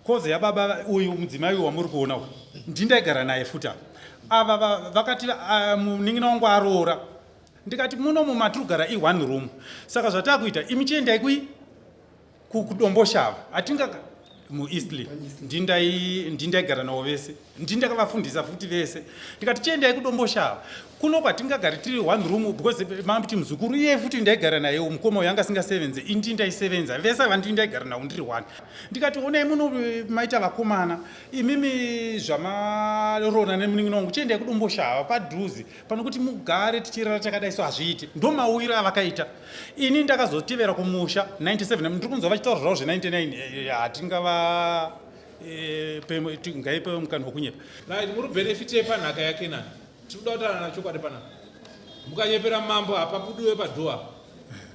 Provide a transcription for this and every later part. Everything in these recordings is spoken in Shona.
Koze yababa uyu mudzimai uyu wamuri kuona uyu ndindaigara naye futi apa. Ava vakati munin'ina wangu aroora. Ndikati muno mumatirikugara i one room. Saka zvatakuita imi chiendai kui kuDomboshava. Hatinga muEastley ndindai ndindaigara navo vese ndindakavafundisa futi vese ndikati chiendai kuDomboshava kuno kwatingagari tiri one room because mambuti muzukuru iye futi ndaigara naye mukoma uyo anga asingasevenze ini ndindaisevenza vese ava ndindaigara navo ndiri one ndikati onai muno maita vakomana imimi zvamarona nemunin'ina wangu chiendai kuDomboshava padhuze pano kuti mugare tichirara takadai so hazviiti ndomauyiro avakaita ini ndakazotevera kumusha 97 ndiri kunzwa vachitaura zvavo zve99 eh, hatingava eh, ngaipe mukana wekunyepa right muri benefit yepanhaka yake nani tiri kuda kutaura nachokwadi panapa mukanyepera mambo hapabudiwe padhoa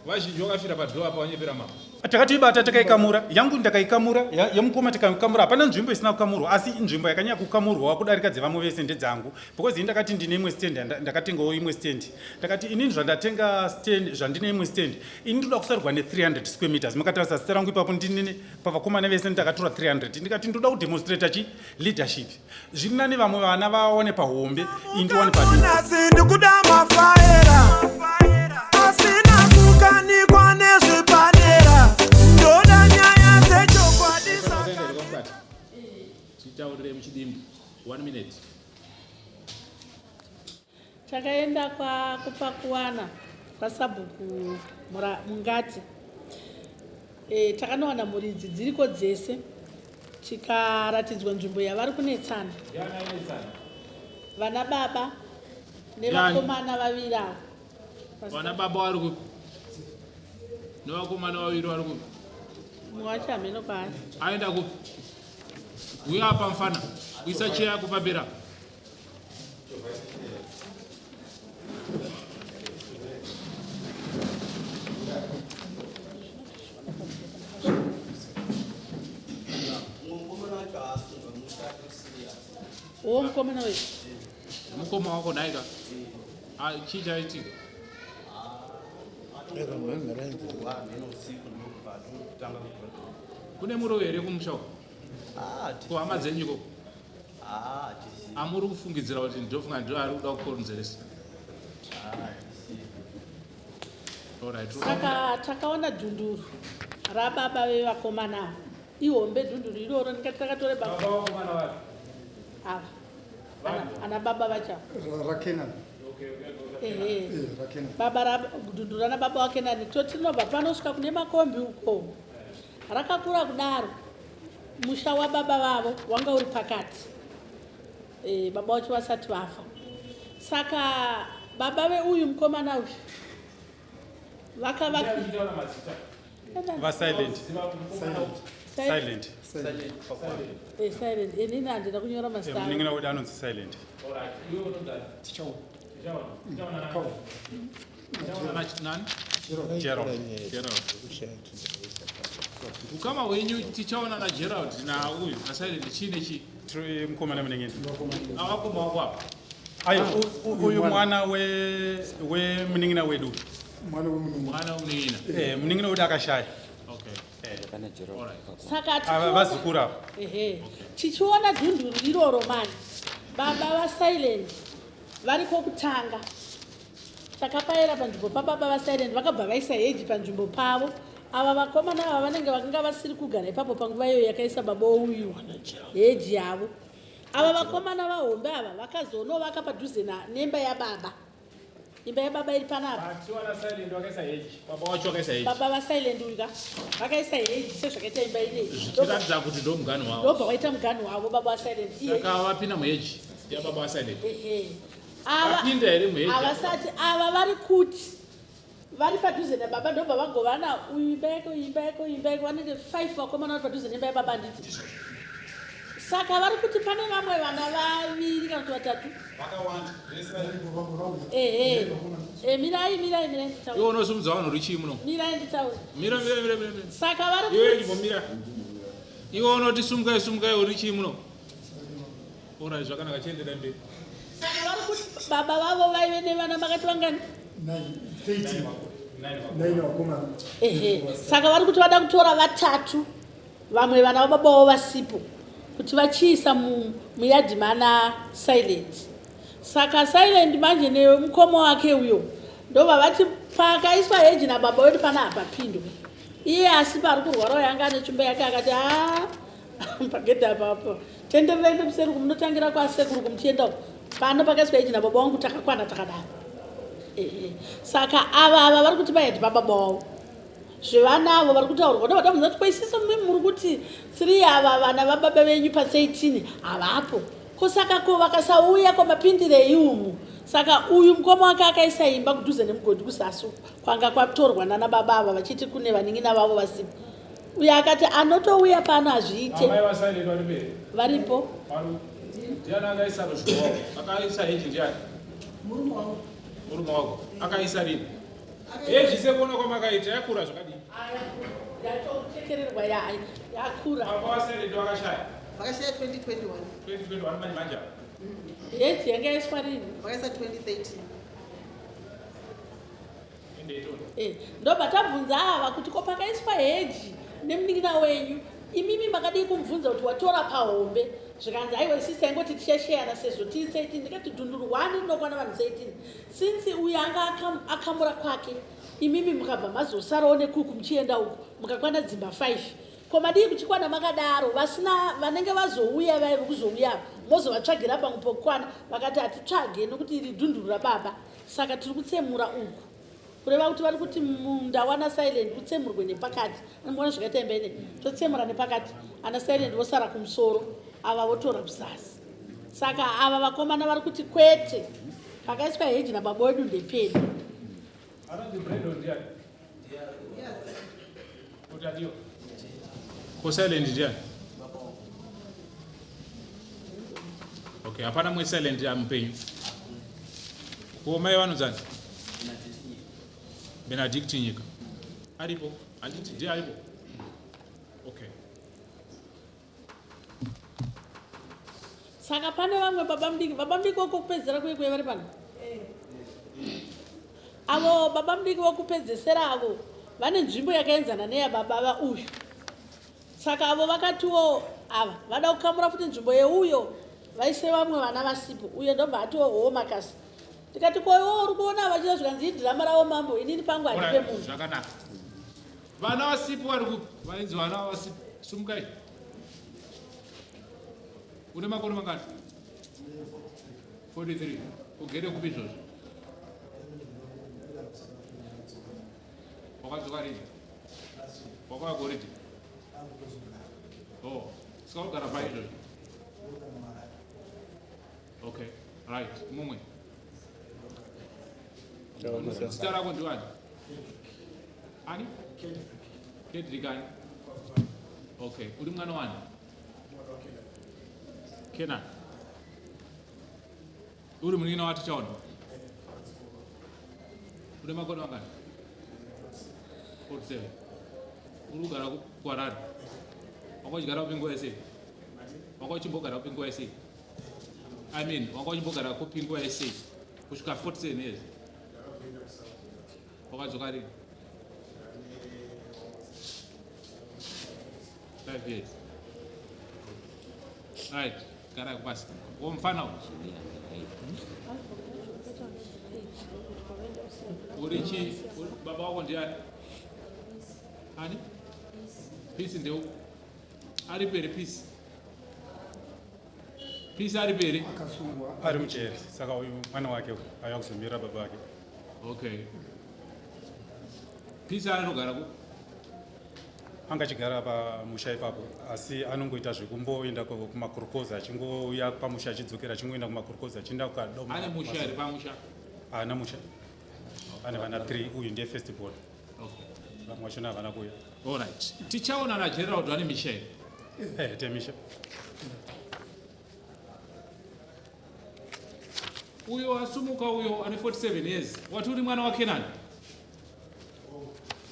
vazhinji vakafira padhoa apa vanyepera mambo takatoibata takaikamura yangu ndakaikamura yemukoma tikaikamura hapana nzvimbo isina kukamurwa asi nzvimbo yakanyanya kukamurwa kudarika dzevamwe vese ndedzangu because ini ndakati ndine imwe stand ndakatengawo imwe stand ndakati inini zvandatenga stand zvandine imwe stand ini ndoda kusarurwa ne300 square meters makatarisa zita rangu ipapo ndinini pavakomana vese ndakatora 300 ndikati ndoda kudemonstrata chi leadership zviri nani vamwe vana vaone pahombe ini ndiwane padiki ndikuda mafaera asina kukanikwa nezvipadera ndoda nyaya dzechokwadi saka titaurire muchidimbu one minute Takaenda kwakupakuwana kwasabhuku Mungati e, takanowana mhuri idzi dziriko dzese tikaratidzwa nzvimbo yavari kunetsana vana baba nevakomana vaviri avo. Vana baba vari kupi nevakomana vaviri vari kupi? Mumwe wacho hameno kwaari. Aenda kupi? Uyo apa mfana uisa cheya yako pamberi apa. Uwo mukomana uyu. Mukoma wako nhaika. Ah, chii chaitika? Kune muroyi here kumusha uko? Kuhama dzenyu ikoko? Amuri kufungidzira kuti ndofunga ndo ari kuda kukonzeresa. Alright. Saka takaona dhunduru rababa vevakomana ava ihombe dhunduru iroro ndikati takatore baba Baba vakomana vapi? ava ana baba vacho raKenani. Ehe. Eh, raKenani. Baba dhunduru rana baba waKenani toti rinobva panosvika kune makombi uko rakakura kudaro musha wababa vavo wanga uri pakati e, baba vacho vasati vafa saka baba veuyu mukomana uyu vakavaka vasilent silent eh, silent inini handina kunyora mazita eh, munin'ina wedu anonzi silent Ukama hwenyu tichaona naGerald nauyu naSilent chii nechii? Mukomana munin'ina. Avakoma wako apa. Ayo uyu mwana we munin'ina wedu. Mwana wemunin'ina. Eh, munin'ina wedu akashaya. Okay. Eh. Saka ava vazukuru ava. Ehe. Tichiona dhunduru iroro mani. Baba vaSilent vari kwokutanga. Takapaira panzvimbo pababa vaSilent vakabva vaisa heji panzvimbo pavo. Ava vakomana ava vanenge vakanga vasiri kugara ipapo panguva iyoyo yakaisa baba uyu heji yavo. Ava vakomana vahombe ava vakazonovaka padhuze nemba yababa. Imba yababa iri panapa. Baba wacho vakaisa heji. Baba vaSilent uyu ka vakaisa heji sezvakaita imba ineyi. Zvichiratidza kuti ndo muganhu wavo. Ndobva waita muganhu wavo baba vaSilent. Saka vapinda muheji yababa vaSilent. Ehe. Vapinda here muheji? Havasati ava vari kuti vari padhuze nababa ndobva vagovana uyu imba yake uyu imba yake uyu imba yake vanenge 5 vakomana vari padhuze nemba yababa handiti saka vari kuti pane vamwe vana vaviri kana kuti vatatu ehe eh, mirai mirai mirai nditaure iwe unosimudza vanhu uri chii muno mirai nditaure mira mira mira mira saka vari iwe ndimbomira iwe unoti sumukai sumukai uri chii muno Alright, zvakanaka chienderai mberi. Saka vari kuti baba vavo vaive nevana makati vangani? 9 vakomana. Ehe. Saka vari kuti vada kutora vatatu. Vamwe vana vababa vavo vasipo kuti vachiisa muyadhi mana Silent. Saka Silent manje nemukoma wake uyo ndobva vati pakaiswa heji nababa wedu pana hapapindwe. Iye asi pari kurwara uyo anga ane tsvimbo yake akati haa pagedhi apa apo tendererai nekuseri uku munotangira kwasekuru kumuchienda uku pano pakaiswa heji nababa wangu takakwana takadaro. Ehe saka ava ava vari kuti pahedhi pababa wavo. Zvevana avo vari kutaurwa ndobva tabvunza kuti ko isisu mimi muri kuti three ava vana vababa venyu pa 13 havapo ko saka ko vakasauya ko mapindirei umu saka uyu mukoma wake akaisa imba kudhuze nemugodhi kuzasi uku kwanga kwatorwa nana baba ava vachiti kune vanin'ina vavo vasipo uyo akati anotouya pano hazviite Amai vaSilent vari mberi. varipo Vari. Ndiani akaisa ruzhowa? Akaisa heji ndiani? Murume wangu. Murume wako. Akaisa rini? Heji sekuona kwamakaita yakura zvakadii? Yatochekererwa yakura. Baba vaSilent vakashaya. Vakashaya 2021. 2021 manje manje. Heji yanga yaiswa rini? Vakaisa 2013. Ende itoni. Eh, ndobva tabvunza ava kuti ko pakaiswa heji nemunin'ina wenyu imimi makadii kumubvunza kuti watora pahombe zvikanzi aiwa isisi taingoti tichasheyana sezvo tiri 13 ndikati dhunduru one rinokwana vanhu 13 since uyu anga akamura kwake imimi mukabva mazosarawo nekuku muchienda uku mukakwana dzimba 5 ko madii kuchikwana makadaro vasina vanenge vazouya vaye vekuzouya mozovatsvagira pamwe pokukwana vakati hatitsvage nokuti iri dhunduru rababa saka tiri kutsemura uku kureva kuti vari kuti munda wana Silent utsemurwe nepakati anoona zvakaita imba ine totsemura nepakati ana Silent vosara kumusoro ava votora kuzasi saka ava vakomana vari kuti kwete pakaiswa heji nababa wedu ndepedu. Anonzi Brandon ndiani? Kuti adiwa. Ko Silent ndiani? Okay, hapana mwe Silent amupenyu. Ko mai vanonzani? Benedict Nyika. Aripo? Handiti ndiye aripo? Okay. Saka pane vamwe baba mudiki, baba mudiki vokupedzisira kuye kuye vari pano. Avo baba mudiki vokupedzesera avo vane nzvimbo yakaenzana neyababa vauyu. Saka avo vakatiwo ava vada kukamura futi nzvimbo yeuyo vaise vamwe vana vasipo. Uyo ndobva atiwo hoo makasi. Ndikati ko iwe uri kuona vachiita zvikanzi idhirama ravo mambo inini pangu handipe munhu. Zvakanaka. Vana vasipo vari kupi? Vainzi vana vasipo. Sumukai. Une makore mangani? 43. Ugere kupi izvozvo? Wakadzoka rini? Wakauya gore ripi? Oh, saka ugara pai izvozvo? Okay, right. Mumwe. Zita rako ndiwani? Ani? Kedrick ani? Okay, uri mwana wani? Kenan. Uri munin'ina waTichaona? Une makore mangani? 47. Uri kugara kuHarare? Wanga uchigara kupi nguva yese? Wanga uchimbogara kupi nguva yese? I mean, wanga uchimbogara kupi nguva yese? Kusvika 47 years. Wakadzoka rini? 5 years. Right, gara kupasi. Wo mufana uyu. Uri chi baba wako ndiani? Ani? Peace ndeu. Ari pere Peace. Peace ari pere. Ari mujeri saka uyu mwana wake uyu auya kuzomirira baba vake. Okay. Peace anogara ku Anga achigara pamusha ipapo asi anongoita zvekumboenda kumakurukoza achingouya pamusha achidzokera achingoenda kumakurukoza achienda kukadoma. Ane musha here pamusha? Haana musha. Ane vana 3 uyu ndiye first born. Okay. Vamwe vachona havana kuuya. All right. Tichaona na Gerald vane misha here? Eh, temisha. Uyo asumuka uyo ane 47 years. Wati uri mwana wa Kenan?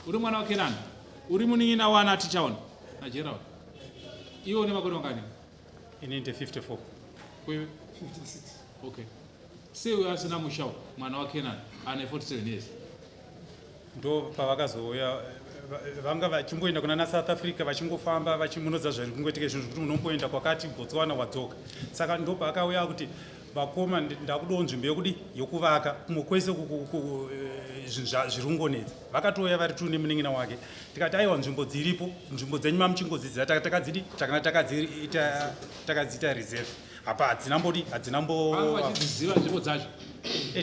Uri mwana wa Kenan? Uri munin'ina wana Tichaona na Gerald? Iwe une makore mangani? Ini ndine 54. Wewe? 56. Okay. Sei uyo asina musha uyu, mwana wa Kenan ane 47 years? Ndo pavakazouya Vanga vachimboenda kuna naSouth Africa vachingofamba vachimunodza zviri kungoitika zvinhu zvekuti unomboenda kwakati Botswana wadzoka. Saka ndopaakauya kuti vakoma ndakudawo nzvimbo yekudi yokuvaka kumwe kwese zvinhu zviri kungonetsa. Vakatouya vari tu nemunin'ina wake tikati aiwa nzvimbo dziripo nzvimbo dzenyu mamuchingodzidzira takadzidi takanga takadziita takadziita reserve apa hadzina mbodi hadzina mbo vachidziziva nzvimbo dzacho.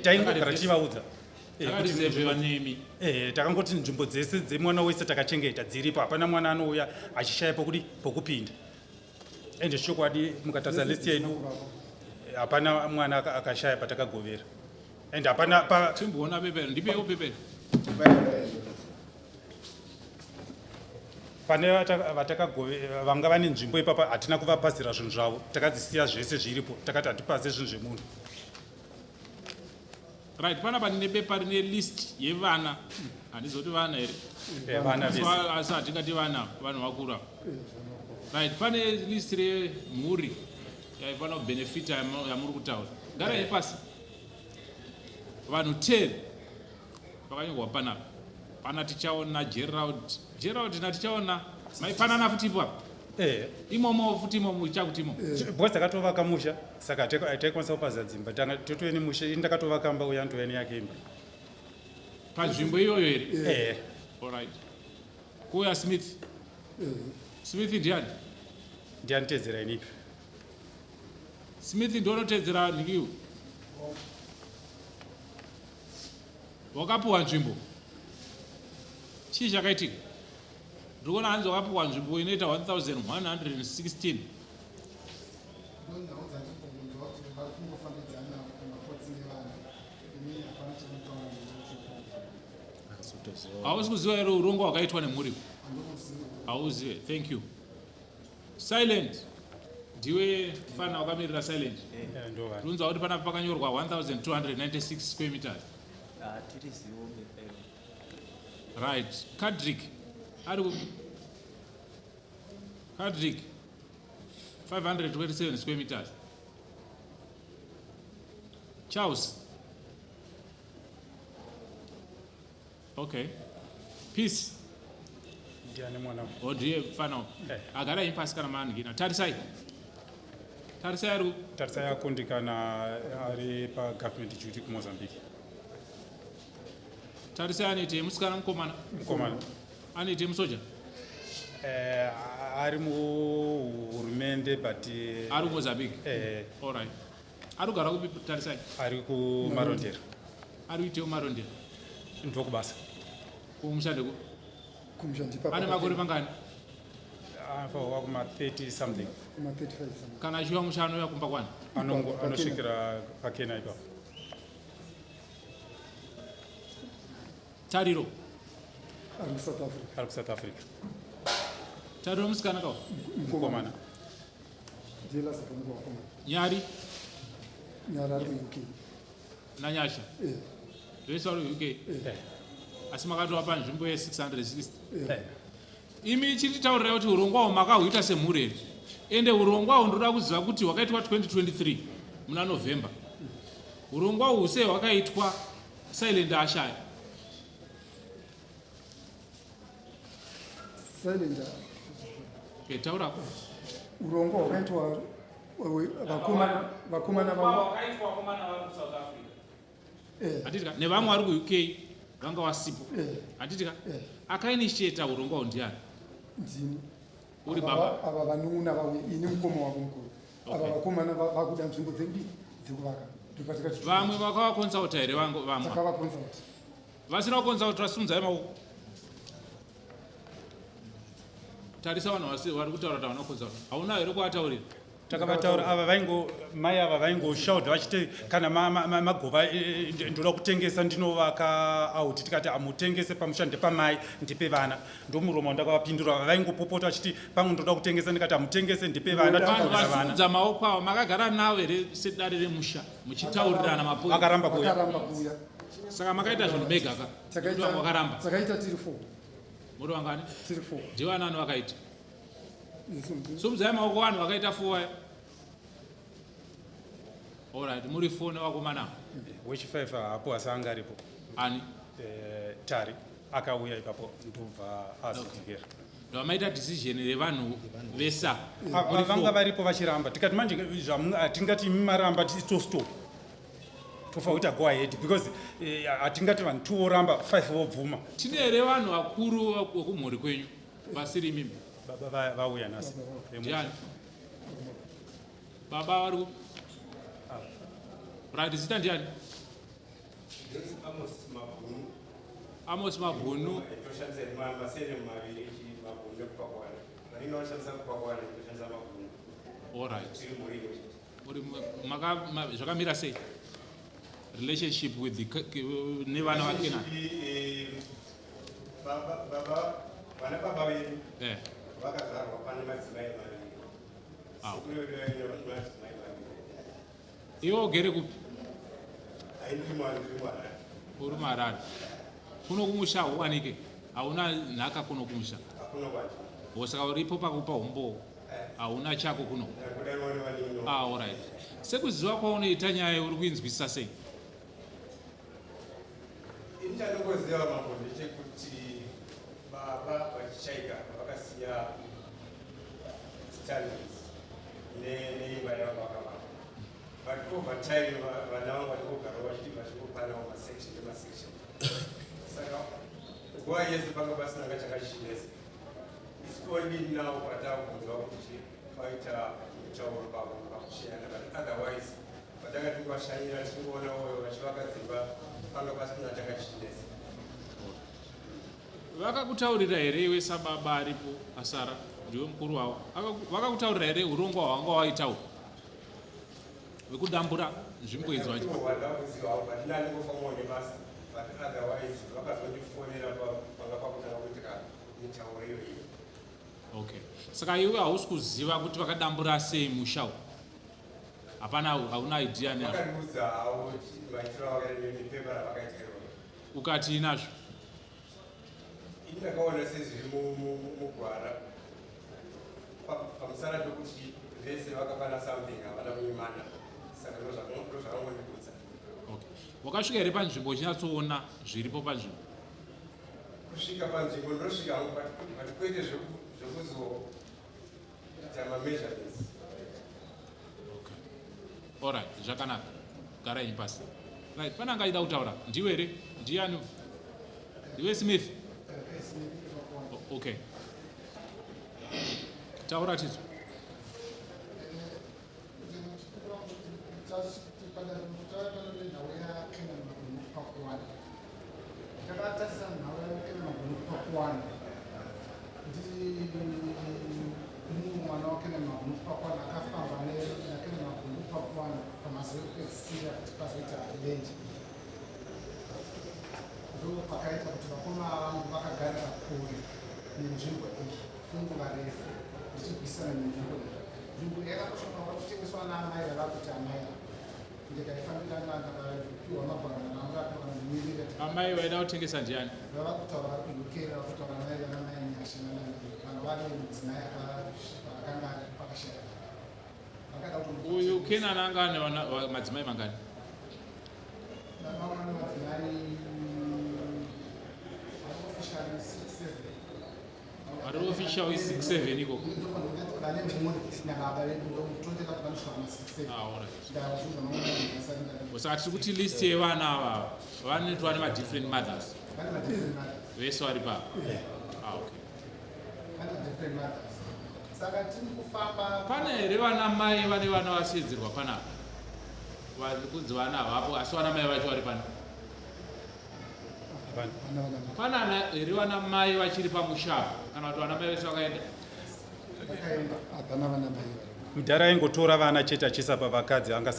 Taingogara tichivaudza. Takareservewa nemi. Takangoti nzvimbo dzese dzemwana wese takachengeta dziripo hapana mwana anouya achishaya pokudi pokupinda. Ende chokwadi mukatarisa list yedu hapana mwana akashaya patakagovera. Ende hapana pa Timboona pepa iro, ndipewo pepa iro. Pane vatakagove vanga vane nzvimbo ipapa hatina kuvapazira zvinhu zvavo takadzisiya zvese zviripo takati hatipaze zvinhu zvemunhu. Right, panapa ndine bepa rine list yevana. Handizoti vana here? Vana vese. Asi hatingati vana, vanhu vakura. Right, pane list remhuri yaifanira kubenefita yamuri kutaura. Garai pasi. Vanhu 10 vakanyorwa panapa. Pana Tichaona, Gerald, Gerald naTichaona maipanana futi ipo apa. Imomo futi imomo chakuti imomo. Because takatovaka musha saka hataikwanisa kupaza dzimba tanga totove nemusha ini ndakatovaka mba uya ndouya neyake imba. Panzvimbo iyoyo here? Eh. Alright. Kuuya Smith. Smith ndiani? Ndianitedzera inini. Smith ndionotedzera nhikiwe. Wakapuwa nzvimbo. Chii chakaitika? Ndikuona hanzi wakapuwa nzvimbo inoita 1116. Hausi kuziva here urongwa hwakaitwa nemhuri? Hauzive. Thank you. Silent. Ndiwe mfana wakamirira Silent. Ndo vanhu. Runza kuti panapa pakanyorwa 1296 square meters. Tirizivo bepa iro. Right. Kadrick. Ari ku Kadrick 527 square meters. Charles. Okay. Peace. Ndiani mwana? Oh, ndiye mfana. Agara imi pasi kana maanhikina. Tarisai. Tarisai ari ku Tarisai akundikana ari pa government duty ku Mozambique. Tarisai anoite musikana mukomana? Mukomana. Anoite musoja? Ari muhurumende but Ari kuMozambique? Eh. All right. Ari kugara kupi Tarisai? Ari kuMarondera. Ari kuitewo Marondera? Ndokubasa. Kumusha ndeku? Kumusha ndipa. Ane makore mangani? Anofanirwa kuma 30 something. Kuma 35 something. Kana achiuya musha anouya kumba kwani? Anosvikira pakena ipapo. Tariro. Ari kuSouth Africa. Ari kuSouth Africa. Tariro musikana kawo? Mukomana. Ndiye last born kuvakomana. Nyari? Nyari ari kuUK. NaNyasha? Eh. Vese vari kuUK? Eh. Asi makatovapa nzvimbo ye660. Eh. Imi chititaurirai kuti urongwa uhwu makahuita semhuri here? Ende urongwa uhwu ndoda kuziva kuti hwakaitwa 2023 muna November. Urongwa uhwu sei hwakaitwa Silent ashaya? Silent. Taura. Urongwa hwakaitwa vakomana vavo. Hwakaitwa vakomana vari kuSouth Africa. Handitika nevamwe vari kuUK vanga vasipo. Handitika akainitiata urongwa hwu ndiani? Ndini. Uri baba. Ava vanun'una vauya, ini mukoma wavo mukuru. Ava vakomana vakuda nzvimbo dzekudi dzekuvaka. Ndopatikati Vamwe vakavakonsulta here vamwe? Takavakonsulta. Vasina kukonsulta simudzai maoko. Tarisa vanhu vari kutaura kuti havana kukonsulta. Hauna here kuvataurira? Takavataura ava vaingo mai ava vaingoshauta vachiti kana magova ndoda kutengesa ndinovaka out tikati amutengese pamusha ndepamai ndipe vana ndomuromo wandakavapindura ava vaingopopota vachiti pamwe ndoda kutengesa ndikati amutengese ndipe vana Vanhu tinogovera vana. vasimudza maoko avo makagara navo here sedare remusha muchitaurirana mapoints? Vakaramba kuuya. Vakaramba kuuya. Saka makaita zvinhu mega ka? Vamwe vakaramba. Takaita tiri 4. Muri vangani? Tiri 4. Ndivanani vakaita? Simudzai maoko vanhu vakaita 4 aya. Alright, muri 4 nevakomana. Wechi 5 hapo asi anga aripo. Ani? Tari. Akauya ipapo ndobva azodzokera. Ndovamaita decision revanhu vesa. Vanga varipo vachiramba, tikati manje hatingati imi maramba tostop, tofa kuita go ahead because hatingati vanhu two voramba, five vobvuma. Tine here vanhu vakuru vekumhuri kwenyu vasiri imimi? Baba vauya nhasi. Ndiani baba vari ku? Right, zita ndiani? Amos Mabhunu. Amos Mabhunu. Toshandisa masene maviri, Mabhunu nekuPakwana. Vanenge vanoshandisa Kupakwana, toshandisa Mabhunu. All right. Tiri mhuri imwe chete. Uri zvakamira sei relationship with the nevana vaKenani? Baba, vana baba vedu vakazvarwa pane madzimai maviri. Sekuru vedu vaine madzimai maviri. Iwe ugere kupi? Haindiri mwana, ndiri mwana. Uri muHarare. Kuno kumusha hauwanike, hauna nhaka kuno kumusha? Hakuna kwacho. Saka uripo pakupa umbowo, hauna chako kuno? Ndakudanwa nevanino. Ah, alright. Sekuziva kwaunoita nyaya, uri kuinzwisisa sei? Ini chandongoziva, mambo, ndechekuti baba vachishaika vakasiya Stanleys neimba yavo vakavaka, but over time vana vangu vachingogara vachiti vachingopanawo masection nemasection, saka nguva yese panga pasina chakachinesa. It's only now patakunzwa kuti paita mutauro pakushiyana, but otherwise patanga tingowashanyira tichingoona oyo vachivaka dzimba, panga pasina chakachinesa. Vakakutaurira here iwe sababa aripo asara, ndiwe mukuru wavo, vakakutaurira here urongwa hwanga waita uhu hwekudambura nzvimbo idzi vachi? Ndakuzivawo, but ndandingofamawo nebasa, but otherwise vakazondifonera panga pakutanga kuitika mitauro iyoiyo. Okay, saka iwe hausi kuziva kuti vakadambura sei musha uhu? Hapana, hauna idea neazvo? Vakandiudza havo maitiro avakaita nepepa ravakaita iroro. Ukati inazvo? Ini ndakaona sezviri mugwara pamusana pekuti vese vakapana something, havana kunyimana, saka ndozvakangondibudza. Okay, wakasvika here panzvimbo uchinyatsoona zviripo panzvimbo? Kusvika panzvimbo ndosvika hangu, but kwete zvekuzoita mameasurements. Okay, alright, zvakanaka, garai pasi. Right, pane angaida kutaura? Ndiwe here? Ndiani? Ndiwe Smith? Okay, taura tidzo. Tauya yaKenan Mabhunu Pakuwana. Takatarisa nhau yaKenan Mabhunu Pakuwana. Ndi mumwe mwana waKenan Mabhunu Pakuwana akafamba naKenan Mabhunu Pakuwana pamazuva ekupedzisira kuti pazoita land. Ndo pakaita kuti vakoma vangu vakagarira kure nenzvimbo iyi kwenguva refu, ndichirwisana nenzvimbo iyi. Nzvimbo iyi yakatosvika kutengeswa naamai vava kuti amai ava ndikaifambira, ndakapiwa magwaro anga akandimirira. Amai vaida kutengesa ndiani? Vava kutaura vari kuUK, vava kutaura mai vana mai Nyasha nanani, vanga vari mudzimai akanga ari pakashaya, vakada kuti Uyu Kenan anga ane madzimai mangani? Vamwe madzimai vari officially six, seven. Vari official i6 7 ikoko? Vane mhuri nababa vedu, totenda kuti vanosvika kuma 6 7. Ah, alright. Ndazvuzva mamwe asati ndati. Saka tiri kuti list yevana ava vanoitwa nemadifferent mothers? Vane madifferent mothers. Vese vari papa? Ah, okay. Vane madifferent mothers, saka tiri kufamba. Pane here vana mai vane vana vasedzerwa panapa, vari kunzi vana havapo, asi vana mai vacho vari pano? Hapana. Pana here vana mai vachiri pamushapo, kana kuti vana mai vese vakaenda? Vakaenda. Hapana vana mai. Mudhara aingotora vana chete achiisa pavakadzi, vanga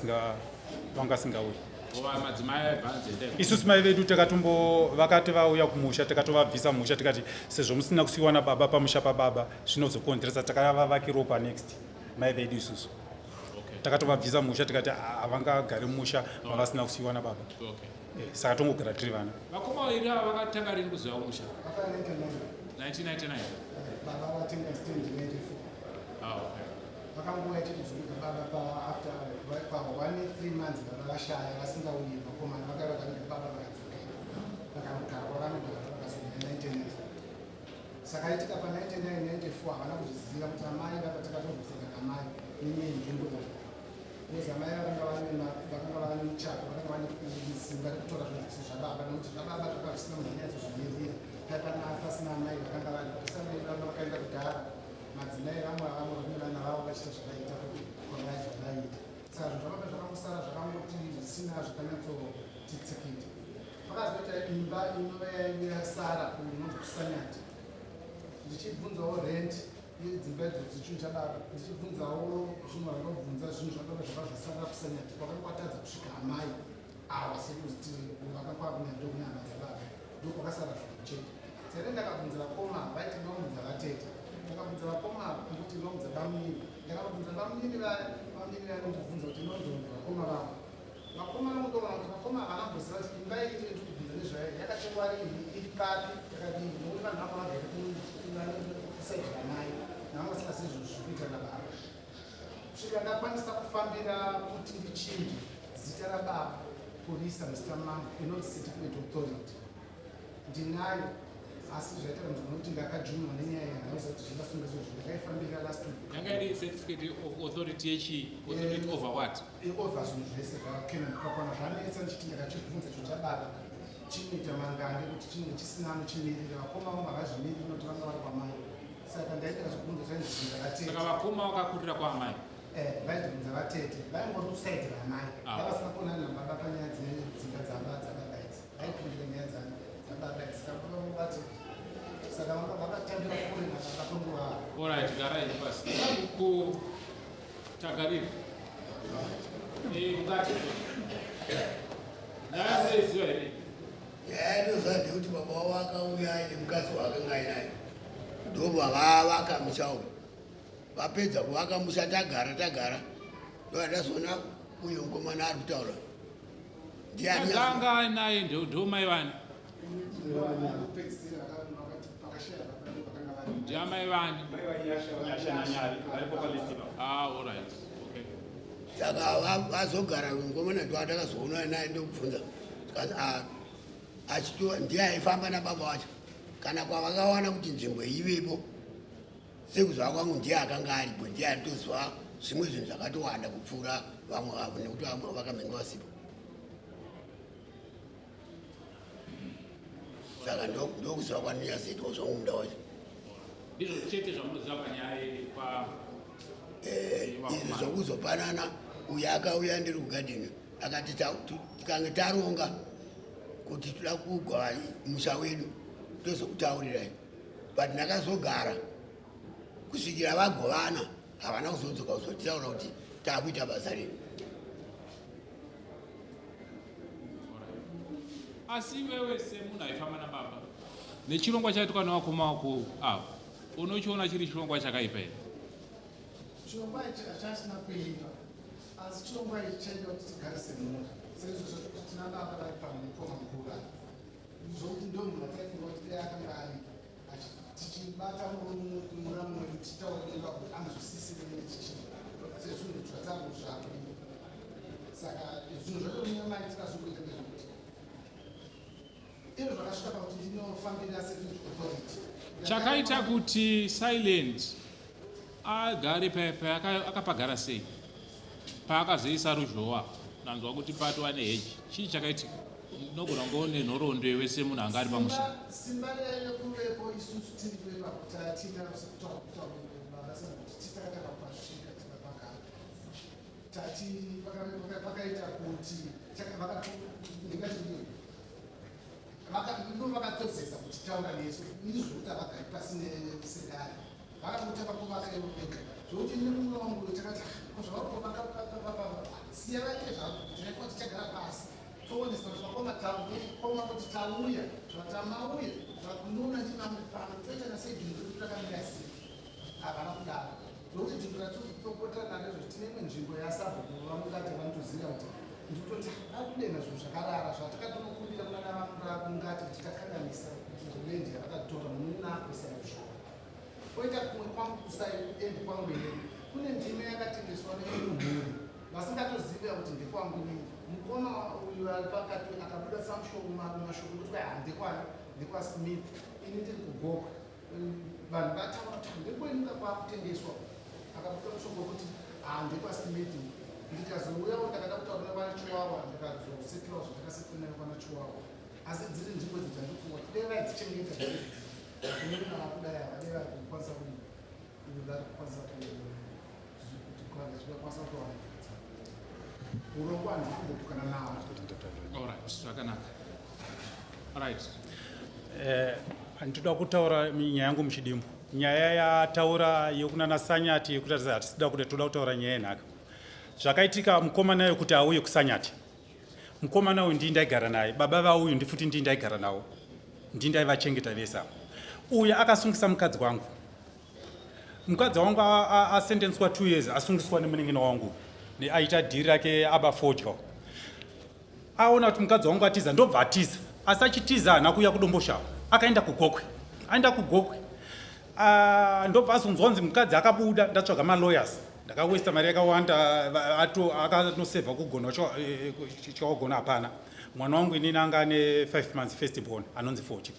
asingauyi. Ova madzimai aibva anzi endai. Isusu mai vedu takatombo vakati vauya kumusha, takatovabvisa musha, tikati sezvo musina kusiyiwa nababa pamusha pababa, zvinozokonzeresa. Takavavakirawo panext mai vedu isusu. Takatovabvisa musha, tikati havangagari musha mavasina kusiyiwa nababa. Saka tongogara tiri vana. Vakoma vaviri ava vakatanga rini kuziva kumusha? Vaka 99. 1999? Baba vatenga stand 94. Ah, okay. Vakangouya chete baba pa after pa 1 3 months baba vashaya, vasingauyi vakomana. Vakauya vakaviga baba, vakadzokera, vakanogara kwavanogara. akazouya 99. Saka aitika pa 99 94 havana kuzviziva kuti amai vaka takatorwisana namai nenyaya yenzvimbo iyi, because amai vakanga vane vakanga vane muchato, vakanga vane simba rekutora zvinhu zvese zvababa, nekuti zvababa zvanga zvisina munhu anyatsozvimirira. Paipana pasina amai vakanga vari pasamai, vanga vakaenda kudhara. Madzimai vamwe vamwe vane vana vavo vachiita zvavaita kwavai zvavaiita. Saka zvinhu zvababa zvakangosara zvakangoti zvisina zvakanyatsotitsikiti. Pakazoita imba inova yaive yasara kunonzi kuSanyati, ndichibvunzawo rent yedzimba idzodzo, chinhu chababa, ndichibvunzawo zvinhu vanobvunza zvinhu zvababa zvava zvasara kuSanyati, kwakanga kwatadza kusvika amai ava, sekuti vakanga kwakunyanya ndokune hama dzababa, ndokwakasara zvinhu chete. Saka ndakabvunza vakoma, vaiti ndinobvunza vatete. Ndakabvunza vakoma kuti ndinobvunza bamunini. Ndakabvunza bamunini vaya, bamunini vaya ndokubvunza kuti inonzonzi vakoma vavo. Vakoma vangu ndoona kuti vakoma havana kumboziva kuti imba iyi ndiri kubvunza nezvayo yakatengwa rini, iri papi, yakadini, nokuti vanhu vanga vagere kusaidi ramai, navanga vasingazivi zvinhu zviri kuita nababa. Kusvika ndakwanisa kufambira kuti ndichinje zita rababa kuriisa muzita mangu, inonzi certificate authority ndinayo, asi zvaita dambudziko nokuti ndakajumwa nenyaya yandauza kuti zvingasunga izvozvo. Ndakaifambira last week. Yanga iri certificate of authority yechi authority over what? Over zvinhu zvese zvaCanon Kwakwana. Zvanetsa ndichiti ndakachibvunza chinhu chababa chinoita mangande kuti chinenge chisina anochimirira. Vakoma vangu havazvimiriri nokuti vanga vari kwamai, saka ndaiti ndakachibvunza chainzi bvunza vatete. Saka vakoma vakakurira kwaamai? Eh, vaiti bvunza vatete, vaingori kusaidi ramai. Vavasina kuonana nababa panyaya dzedzimba dzababa idzi, vaipindira nyaya dzababa idzi. Saka baba vangu vati saka vanga vakatambira kure nababa kwenguva. Alright, garai pasi. Ku tagarira. Ungati. Nyaya munoiziva here? Nyaya inoziva ndekuti baba wavo akauya aine mukadzi waakanga ainaye, ndobva vavaka musha uyu. Vapedza kuvaka musha, tagara tagara, ndoandazoona uyo mukomana ari kutaura ndiani. Akanga ainaye ndo mai vani? Kupedzisira pakashaya baba ndo vakanga vari. Ndiamai vani? Nyasha naNyari varipo palist ipapo. Ah, alright. Okay. Saka vazogara, mukomana ndo andakazoona naye, ndokubvunza tikati, "Ah, achito ndiye aifamba nababa wacho kana kwavakawana kuti nzvimbo ivepo." Sekuziva kwangu ndiye akanga aripo, ndiye aritoziva zvimwe zvinhu zvakatowanda kupfuura vamwe vavo, nekuti vamwe vakamhenge vasipo. Saka ndokuziva kwandinyazoitwa zvangu munda wacho. Ndizvo chete zvamunoziva panyaya yepa Izvi zvokuzopanana, uyo akauya ndiri kugadheni akati tikange taronga kuti toda kugwa musha wedu tozokutaurirai, but ndakazogara kusvikira vagovana, havana kuzodzoka kuzotitaura kuti taakuita basa redu. Asi iwewe semunhu aifamba nababa, nechirongwa chaitwa nevakoma vako ava, unochiona chiri chirongwa chakaipa here? Chirongwa ichi hachasina kuipa, asi chirongwa ichi chaida kuti tigare semhuri, saizvozvo kuti tina baba vari pamukoma mukuru ava, zvokuti ndo munhu ataifunga kuti dai akanga aripo tichibata muramu wedu, tichitaura neva kuti anzwisisire nechichii sezvinhu zvatangu zvakuipa. Saka zvinhu zvacho munyamaitika zvikuita ndezvekuti izvo zvakasvika pakuti ndinofambira certificate authority. Chakaita kuti Silent agare akapagara sei paakazoisa ruzhowa, ndanzwa kuti patova neheji, chii chakaitika? Unogona kunge une nhoroondo iwe semunhu anga ari pamusha. Simba raive kuvepo isusu tiri kuvepapo tatina kutaura baba sekuti titakataka pasvika tikapagara tati pakaita kuti ndingati ndo vakatozeza kuti taura nesu ini zvokuti havagari pasi nesedare, vakangotanga kuvaka ivo vega, zvokuti ini mumwe wangu takati zvavakovaka siya vaite zvavo, taifa tichagara pasi toonesa kuti vakoma koma kuti tauya zvatamauya zvakunoona ndinamwe pano toita nasei, dhindu redu rakamira sei. Havana kudaro, zvokuti dhindu ratopopota naro izvo tine imwe nzvimbo yasabhuku vamungati vanotoziva kuti ndikutoti vakudenha zvinhu zvakarara zvatakatonokumbira kuna navamungati kuti takanganisa kuti land yavakatora mununa kuisa ruzhowa. Koita kumwe kwangu kusaendi kwangu here, kune ndima yakatengeswa neimwe mhuri vasingatoziva kuti ndekwangu nini. Mukoma uyu ari pakati akabuda samushoko mashoko kuti kwai handekwana. ndekwaSmith, ini ndiri kuGokwe. Vanhu vataura kuti ndekwenyika kwakutengeswa, akabuda mushonga wekuti ha ndekwaSmith. Ndikazouyawo ndakada kutaura nevana Chiwawa, ndikazoseterawo zvandakasetera nayo vana Chiwawa, asi dziri nzvimbo idzi dzandikuwa dai vaidzichengeta kunena vakudai ava dai vari kukwanisa vari kukwanisa kuti vachikwanisa kutowana urongwa handisi kumbopokana nawo. Alright, zvakanaka. Alright. Handitoda kutaura nyaya yangu muchidimbu. Nyaya yataura yekunana Sanyati yekutarisa hatisida kuda, toda kutaura nyaya yenhaka. Zvakaitika mukomana yekuti auye kuSanyati, mukomana uyu ndii ndaigara naye, baba vauyu ndifuti ndii ndaigara navo, ndii ndaivachengeta vese ava. Uyu akasungisa mukadzi wangu. Mukadzi wangu asentenswa 2 years, asungiswa nemunin'ina wangu aita dhiri rake, aba fodya. Aona kuti mukadzi wangu atiza, ndobva atiza. Asi achitiza haana kuuya kuDomboshawa, akaenda kuGokwe. Aenda kuGokwe, ah, ndobva azonzwa kunzi mukadzi akabuda. Ndatsvaga malawyers, ndakawesta mari yakawanda, akanosevha kugona chawagona hapana. Mwana wangu inini anga ane 5 months, first born anonzi 40.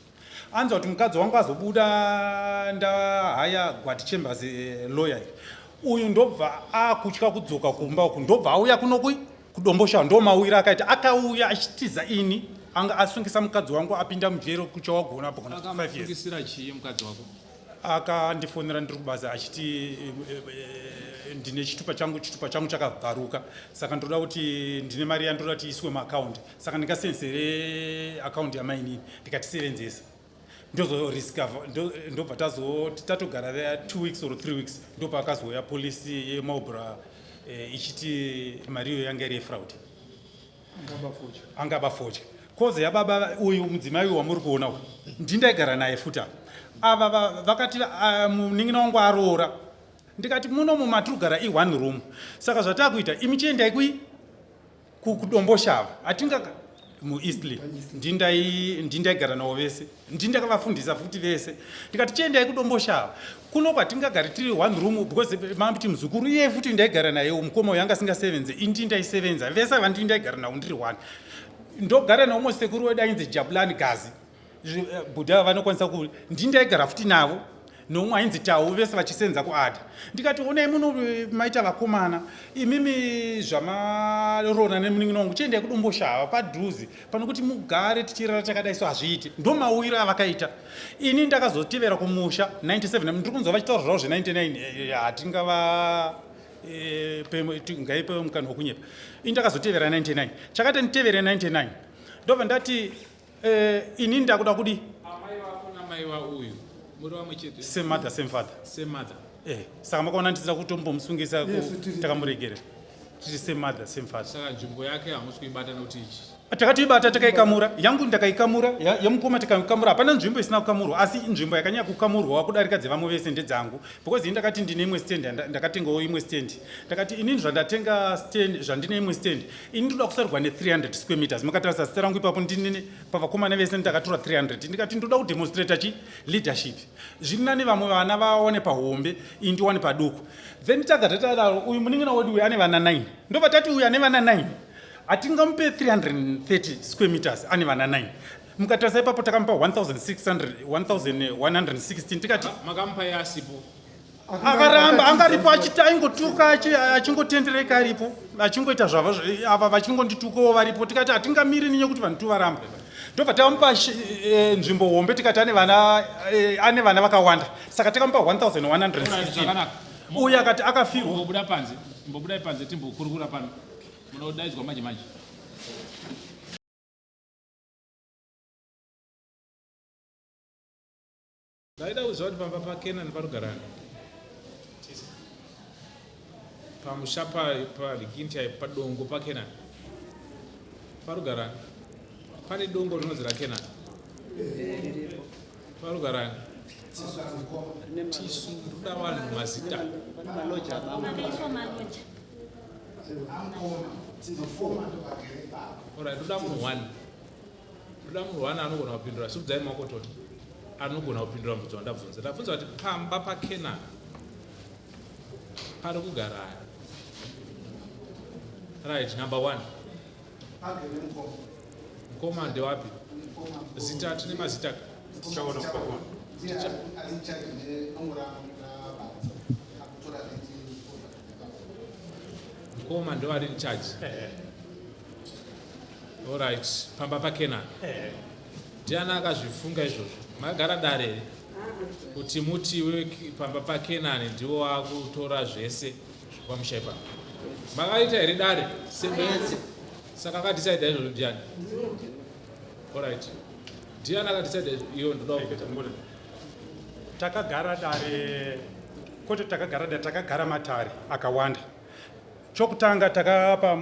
Anzwa kuti mukadzi wangu azobuda, ndahaya Gwati Chambers lawyer uyu, ndobva akutya kudzoka kumba uku, ndobva auya kunokui kuDomboshawa. Ndo mawiro akaita, akauya achitiza ini, anga asungisa mukadzi wangu, apinda mujero kuchawagona apo kana 5 years. Akamusungisira chii mukadzi wako? Akandifonera ndiri kubasa achiti ndine chitupa changu, chitupa changu chakabvaruka, saka ndoda kuti ndine mari yandoda kuti iiswe muakaundi, saka ndingasenzere akaundi yamainini? Ndikati sevenzesa. Ndozoriska, ndobva tazoti tatogara there 2 weeks or 3 weeks, ndopaakazouya polisi yeMarlborough ichiti mari iyo yanga iri yefraud, angaba fodya. Koze yababa uyu mudzimai uyu wamuri kuona uyu ndindaigara naye futi apa. Ava vakati munin'ina wangu aroora. Ndikati muno mumatiri kugara i-one room, saka zvatakuita imi chiendai kuDomboshava, hatinga muEastlea. Ndindaigara navo vese, ndindakavafundisa futi vese. Ndikati chiendai kuDomboshava, kuno kwatingagari tiri one room, because mamuti muzukuru iye futi ndaigara naye mukoma uyu anga asingasevenze, indi ndaisevenza. Vese ava ndindaigara navo ndiri one. Ndogara naumwe sekuru wedu ainzi Jabulani Gazi. Bhudha vanokwanisa ku ndindaigara futi navo nomwe ainzi Tau, vese vachisenza kuada. Ndikati onai muno maita vakomana imimi zvamarona nemunin'ina wangu, chiendai kuDomboshava padhuze pano kuti mugare tichirara takadai, so hazviiti. Ndo mawiro avakaita. Ini ndakazotevera kumusha 97. Ndiri kunzwa vachitaura zvavo zve99, hatingava ngaipe mukana wekunyepa. Ini ndakazotevera 99. Chakati nditevere 99, ndobva ndati ini ndakuda kudi Amai vako namai vauyu muri vamwe chete? Same mother, same father. Same mother. Saka makaona ndisina kutombomusungisa takamuregerera, tiri same mother, same father. Saka nzvimbo yake hamusi kuibata nokuti ichi? Takatoibata, takaikamura. Yangu ndakaikamura, yemukoma tikaikamura. Hapana nzvimbo isina kukamurwa, asi nzvimbo yakanyanya kukamurwa kudarika dzevamwe vese ndedzangu, because ini ndakati ndine imwe stand, ndakatengawo imwe stand. Ndakati inini zvandatenga stand, zvandine imwe stand, ini ndoda kusarurwa ne300 square meters. Makatarisa zita rangu ipapo, ndinini pavakomana vese ndakatora 300. Ndikati ndoda kudemonstrata chi leadership, zviri nani vamwe vana vaone pahombe, ini ndiwane paduku. Then tagata tadaro, uyu munin'ina wedu uyu ane vana 9. Ndobva tati uyu ane vana 9 hatingamupe 330 square meters, ane vana 9. Mukatarisa ipapo takamupa 1600, 1116. Tikati Makamupa iye asipo? Akaramba, angaripo achiti aingotuka, achingotendereka aripo, achingoita zvavo ava vachingonditukawo varipo. Tikati hatingamiri nekuti vanhu tuvaramba. Ndobva tamupa nzvimbo hombe. Tikati ane vana vakawanda, saka takamupa 1116. Zvakanaka. Uyu akati akafirwa. Mbobuda panze, mbobudai panze, timbokurukura pano. Munodaidzwa manje manje. Ndaida kuziva kuti pamba paKenani panogarani, pamusha paRikinti, padongo paKenani parugarani. Pane dongo rinonzi raKenani, parugarani. Tisu ndoda vanhu mazita. Makaiswa maloja. Alright, ndoda munhu one, ndoda munhu one anogona kupindura. Simudzai maoko toti anogona kupindura mubvunzo wandabvunza. Ndabvunza kuti pamba paKenani pari kugarani. Right, number one. Mukoma ndewapi? Zita, tine mazita. Tichaona kupa. Ndiye ari in charge nedongo rabadza akutora rent. Mukoma ndo ari in charge. Alright, pamba paKenani. Ndiani akazvifunga izvozvo? Makagara dare here kuti muti iwe pamba paKenani ndiwo wakutora zvese zvepamusha ipapo? Makaita here dare? Sembe. Saka akadecide izvozvo ndiani? Alright. Ndiani akadecide iyo ndoda kuita? Takagara dare kwete, takagara dare, takagara matare akawanda. Chokutanga takapa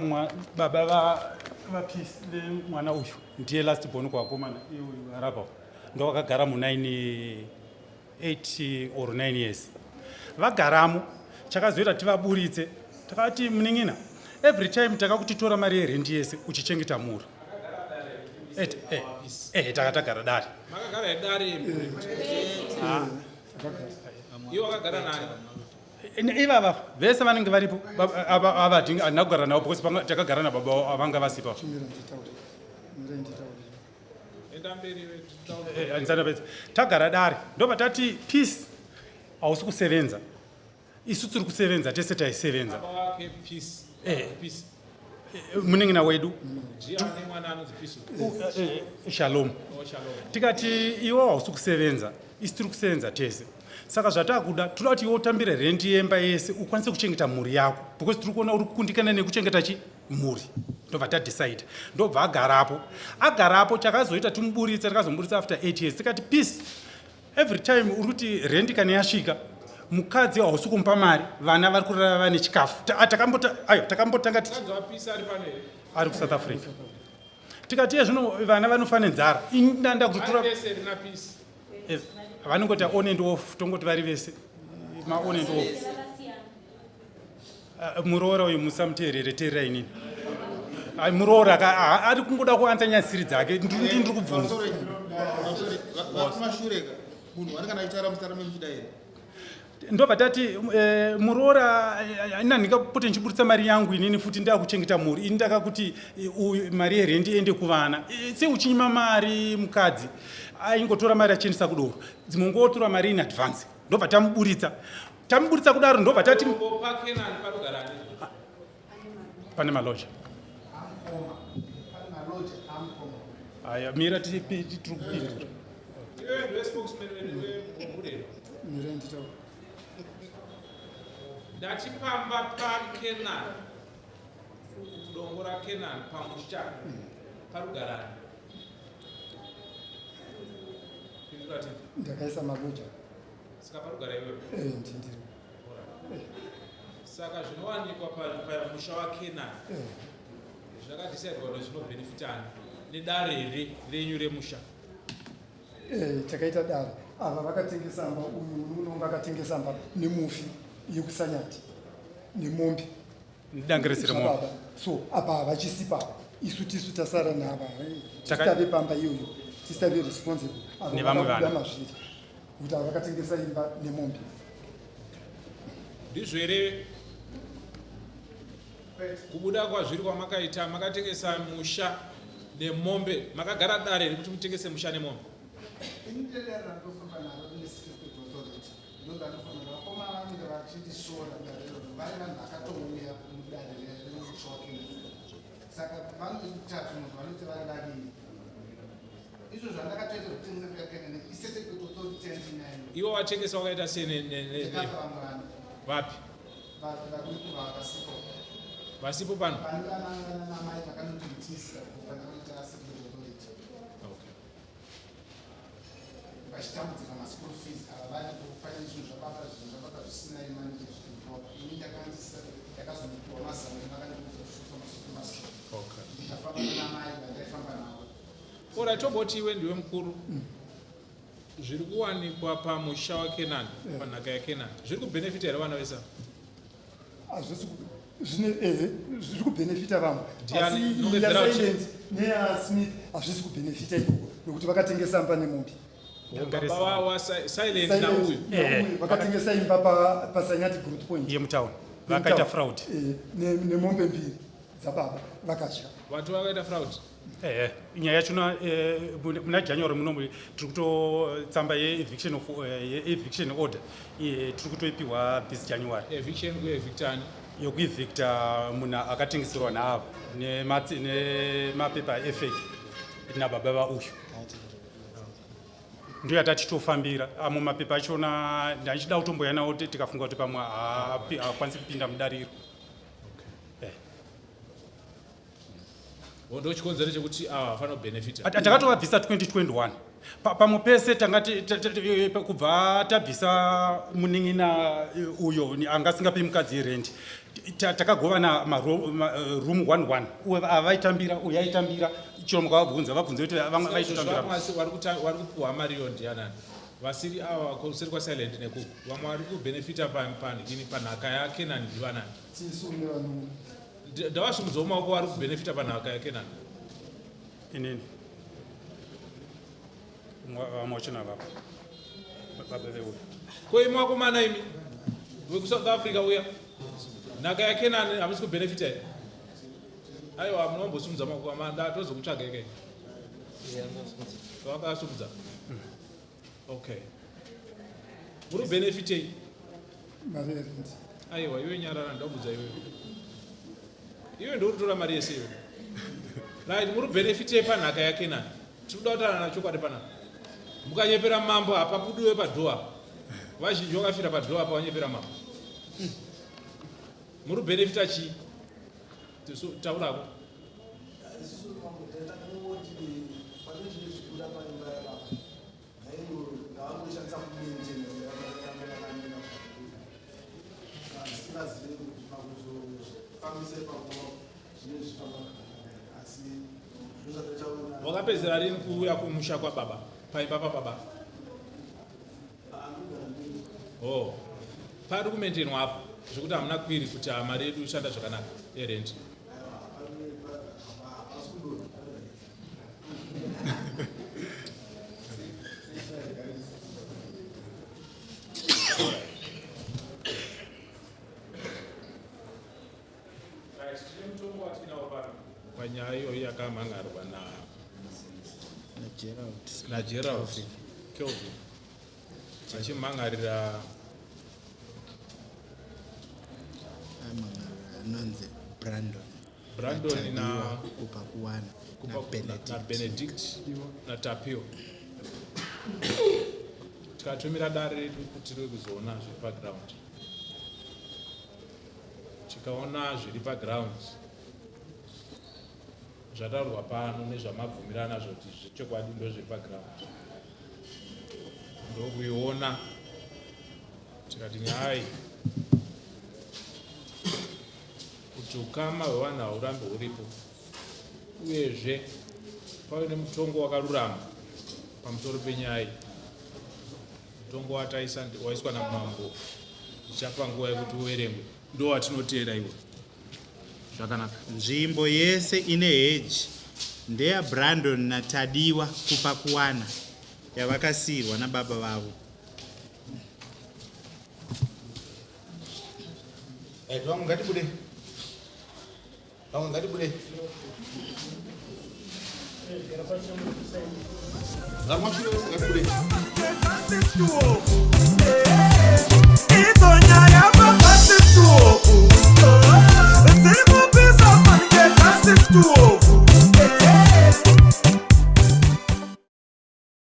baba vaPeace vemwana uyu, ndiye last born kuvakomana, uyu arapa, ndo vakagara mu 9 8 or 9 years vagaramo. Chakazoita tivaburitse, takati munin'ina, every time takakutitora mari yerendi yese uchichengeta mhuri. Takatagara dare. Makagara here dare? Iwo wakagara nani? Ivava vese vanenge varipo ava handina kugara navo because takagara nababa vanga vasipa. Mira nditaure. Mira nditaure. Enda mberi iwe, taura. Handisati ndapedza. Tagara dare, ndobva tati Peace, hausi kusevenza, isu tiri kusevenza tese, taisevenza. Baba wake Peace. Peace. Munin'ina wedu. Ndiye ane mwana anonzi Peace. Shalom. Oh, Shalom. Tikati iwe hausi kusevenza, isu tiri kusevenza tese, saka zvatakuda, toda kuti iwe utambire rendi yemba yese ukwanise kuchengeta mhuri yako because tiri kuona uri kukundikana nekuchengeta chi mhuri. Ndobva tadecide, ndobva agarapo. Agarapo, chakazoita timuburitse, takazomuburitsa after 8 years. Tikati Peace, every time uri kuti rendi kana yasvika, mukadzi hausi kumupa mari, vana vari kurara vane chikafu. Ayo takambotanga Mukadzi waPeace ari pano here? Ari kuSouth Africa. Tikati iye zvino vana vanofa nenzara, ini ndanda kutotora. Vari vese rina Peace? Vanongoti on and off, tongoti vari vese ma on and off. Muroora uyu musamuteerere, teerera inini. Ai, muroora ari kungoda kuanza nyasiri dzake. Ndiri kubvunza. Vakumashure ka munhu wani kana achitaura muzita ramemuchida here? Ndobva tati muroora, ina ndingapote ndichiburitsa mari yangu inini futi ndakuchengeta mhuri? Ini ndakakuti uyu mari yerendi ende kuvana. Sei uchinyima mari mukadzi? Aingotora mari achiendesa kudoro, dzimwe nguva otora mari in advance. Ndobva tamuburitsa. Tamuburitsa kudaro, ndobva tati Dombo paKenani panogara ani? Pane maloja. Pane maloja amukoma. Aya, mira, tiri kupindura. Iwe ndiwe spokesman wemhuri here? Mira nditaure. Ndati pamba paKenani, dongo raKenani, pamusha parugarani? Pindura tipi. Ndakaisa maloja. Saka parugara iwewe? Eh, ndindiri. Saka zvinowanikwa pamusha waKenani zvakadhisaidwa kuti zvinobhenefitani nedare here renyu remusha? Takaita dare. Ava vakatengesa mba, uyu unonga akatengesa mba nemufi yekuSanyati nemombe. Dangeresere mombe. Zvababa. So apa havachisipa, isu tisu tasara nava tisitave pamba iyoyo, tisitave responsible. Ava Nevamwe vakabuda vana. mazviri kuti ava vakatengesa imba nemombe. Ndizvo here kubuda kwazviri kwamakaita? Makatengesa musha nemombe, makagara dare here kuti mutengese musha nemombe? Ini dare randofamba naro necertificate authority, ndo ndandofamba. Vakoma vanenge vachindisora dare iroro, vari vanhu vakatouya mudare remusha waKenani, saka vanoita zvinhu zvavanoita vari vaviri. Izvo zvandakatoita zvekutengesa kuyaKenani, icertificate authority yandinayo. Iwo watengesa wakaita sei Ndakapa vamwe vanhu. Vapi? Vaduku vasipo. Vasipo pano? Vanamai vakanondiitisa pandakaita certificate authority. Vachitambudzika maschool fees, ava varipo. Pane zvinhu zvababa, zvinhu zvababa zvisina imani zvezviproper. Ini ndakazonopiwa mazano, vakandiudza kusvika masoko. Ndikafamba namai vandaifamba navo. Ora, tomboti iwe ndiwe mukuru. Zviri kuwanikwa pamusha waKenani, panhaka yaKenani, zviri kubhenefita here vana vese ava? Hazvisi zvine, ehe, zviri kubhenefita vamwe. Ndiani? Asi Nongedzera kuti- yaSilent neyaSmith hazvisi kubhenefita ikoko nekuti vakatengesa mba nemombe. Baba waSilent Silent nauyu? nauyu vakatengesa imba paSanyati Growth Point. Yemutauni, vakaita fraud. Nemombe mbiri. dzababa vakadya. Vati vakaita fraud. Ehe, nyaya yachona muna January muno tiri kutotsamba yeeviction of yeeviction order tiri kutoipiwa this January. Eviction kuevictani? Yokuevicta munhu akatengeserwa naavo nemapepa efake nababa vauyu. Ndiyo yatachitofambira amo mapepa achona ndachida kutomboya nawo tikafunga kuti pamwe haakwanisi kupinda mudariro. Ndo chikonzero chekuti ava vafanira kubenefita. Takatovabvisa 2021 pamwe pese tangati kubva tabvisa munin'ina uyo anga asingapi mukadzi rent, takagovana maroom 11, ava vaitambira, uyu aitambira. Chero mukavabvunza vabvunze kuti vamwe vaitotambira. Vari kupuhwa mariyo ndianani vasiri ava kuseri kwaSilent nekuku? Vamwe vari kubenefita ini panhaka yaKenani ndivanani? Tisu nevanhu. Ndavasumudzawo maoko vari kubenefita panhaka yaKenani. Inini, vamwe vachona vapo baba veuyu. Ko imi vakomana, imi vekuSouth Africa uya, nhaka yaKenani hamusi kubenefita here? Aiwa, munombosimudza maoko ndatozokutsvaga ikei vakasumudza. Okay, muri kubenefitei? Mari yerent. Aiwa, iwe nyarara, ndabvunza iwe. Iwe ndoutora mari yese iwe. Right, muri kubenefitei panhaka yaKenani? Tiri kuda kutaura nachokwadi panapa. Mukanyepera mambo hapabudiwe padoor apa. Vazhinji vakafira padoor apa vanyepera mambo. Muri kubenefita chii? Tisu taurako. Isusu mambo takangoti pane chine zvibuda paimba yababa, naiyo ndavangoshandisa kumaintain yakamira, tisingazivi kuti pakuzofambisa ipapo zvine zvichifamba zvakanaka, asi ndozvatachaona. Wakapedzera rini kuuya kumusha kwababa, paimba pababa? Oh, pari kumaintainwa apo zvekuti hamuna kwiri kuti mari yedu ishanda zvakanaka yerent? Hapasi kudonha. Right, tine mutongo watinawo pano panyaya iyoyi yakamhangarwa na naGerald. NaGerald Kelvin achimhangarira Anonzi Brandon. Brandon Kupa kuwana. Kupa naBenedict naTapio. Tikatumira dare redu kuti rive kuzoona zviri paground. Tikaona zviri paground zvataurwa pano nezvamabvumirana zvoti zvechokwadi ndo zviri paground, ndokuiona tikati nyaya kuti ukama hwevanhu haurambi huripo, uyezve pave nemutongo wakarurama pamusoro penyaya iyi. Mutongo wataisa waiswa namambo, ndichapa nguva yekuti uverengwe, ndo watinoteera iwe zvakanaka. Nzvimbo yese ine heji ndeyaBrandon naTadiwa Kupa Kuwana yavakasiirwa nababa vavo. Right, vamwe ngatibude. Vamwe ngatibude. Vari mashure vese ngatibude.